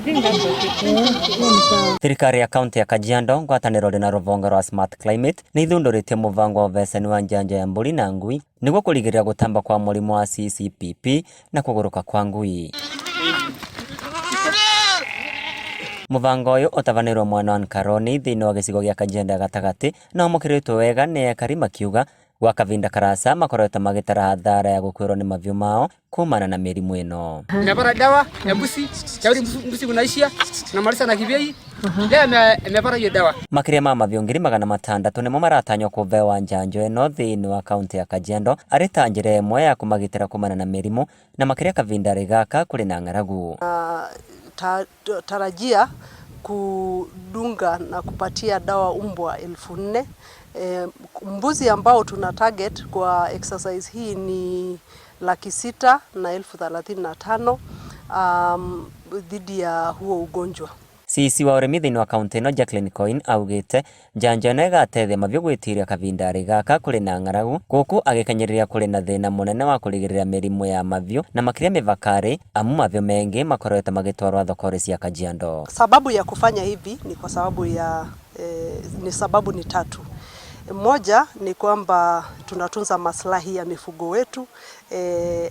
Think that's okay. Thirikari ya kaunti ya Kajiado ngwatanĩro na rũhonge rwa Smart Climate nĩ ithundũrĩtie mũbango wa ũvecani wa njanjo ya mbũri na ngui nĩguo kũrigĩrĩria gũtamba kwa mũrimũ wa CCPP na kũgũrũka kwa ngui. Mũbango ũyũ ũtabanĩirwo mwena wa Nkaroni thĩinĩ wa gĩcigo gĩa Kajiado ya gatagatĩ na wamũkĩrĩtwo wega nĩ ekari makiuga gwa kavinda karasa makoretwo magĩtara hathara ya gũkuĩrwo nĩ mahiũ mao kumana na mĩrimũ ĩno. Nimepata dawa ya mbuzi, shauri mbuzi kunaishia, namaliza na kibei. Leo nimepata hiyo dawa. Makĩria ma mahiũ 600,000 nĩmo maratanywo kũhewa njanjo ĩno thĩinĩ wa kaunti ya Kajiado arĩ ta njĩra ĩmwe ya kũmagitĩra kumana na mĩrimũ na makĩria kavinda gaka kũrĩ na ng'aragu. Tarajia kudunga na kupatia dawa umbwa 4,000. Mbuzi ambao tuna target kwa exercise hii ni 635,000 dhidi ya huo ugonjwa. CEC wa ũrĩmi thĩinĩ wa kaunti ĩno Jacqueline Coin augĩte njanjo ĩno ĩgateithia mahiũ gwĩtiria kavinda gaka kũrĩ na ng'aragu gũkũ agĩkanyĩrĩria kũrĩ na thĩna mũnene wa kũrigĩrĩria mĩrimũ ya mahiũ na makĩria mĩbakarĩ amu mahiũ mengĩ makoretwo magĩtwarwo thoko cia Kajiado. Sababu ya kufanya hivi ni kwa sababu ya ni sababu ni tatu. Moja ni kwamba tunatunza maslahi ya mifugo wetu,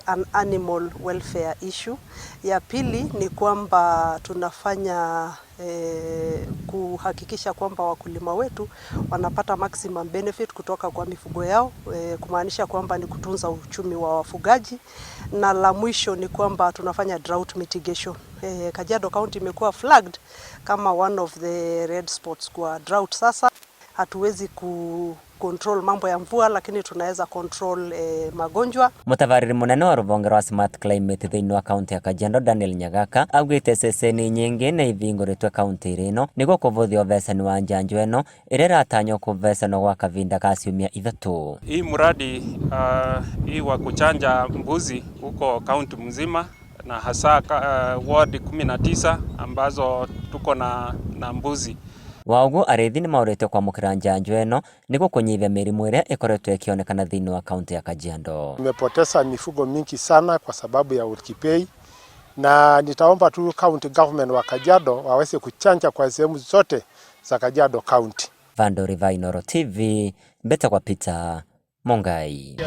an animal welfare issue. Ya pili ni kwamba tunafanya kuhakikisha kwamba wakulima wetu wanapata maximum benefit kutoka kwa mifugo yao, kumaanisha kwamba ni kutunza uchumi wa wafugaji. Na la mwisho ni kwamba tunafanya drought mitigation. Kajiado County imekuwa flagged kama one of the red spots kwa drought. Sasa hatuwezi ku control mambo ya mvua, lakini tunaweza control magonjwa. Mũtabarĩri mũnene wa rũhonge rwa Smart Climate thĩinĩ wa kaunti ya Kajiado Daniel Nyagaka augĩte ceceni nyingĩ nĩ ithingũrĩtwe kaunti ĩno nĩguo kũvũthia ũvecani wa njanjo ĩno ĩrĩa ĩratanywo kũvecanwo gwa kavinda ka ciumia 3. Hii mradi hii wa kuchanja mbuzi huko kaunti mzima na hasa ward 19 ambazo tuko na mbuzi. Wa ũguo arĩithi nĩmaũrĩtio kwamũkĩra njanjo ĩno nĩguo kũnyihia mĩrimũ ĩrĩa ĩkoretwo ĩkĩonekana thĩinĩ wa kaunti ya Kajiado. Tumepoteza mifugo mingi sana kwa sababu ya Olkipei, na nitaomba tu county government wa Kajiado waweze kuchanja kwa sehemu zote za Kajiado County. Vandori va Inooro TV, Mbeta kwa Peter Mongai.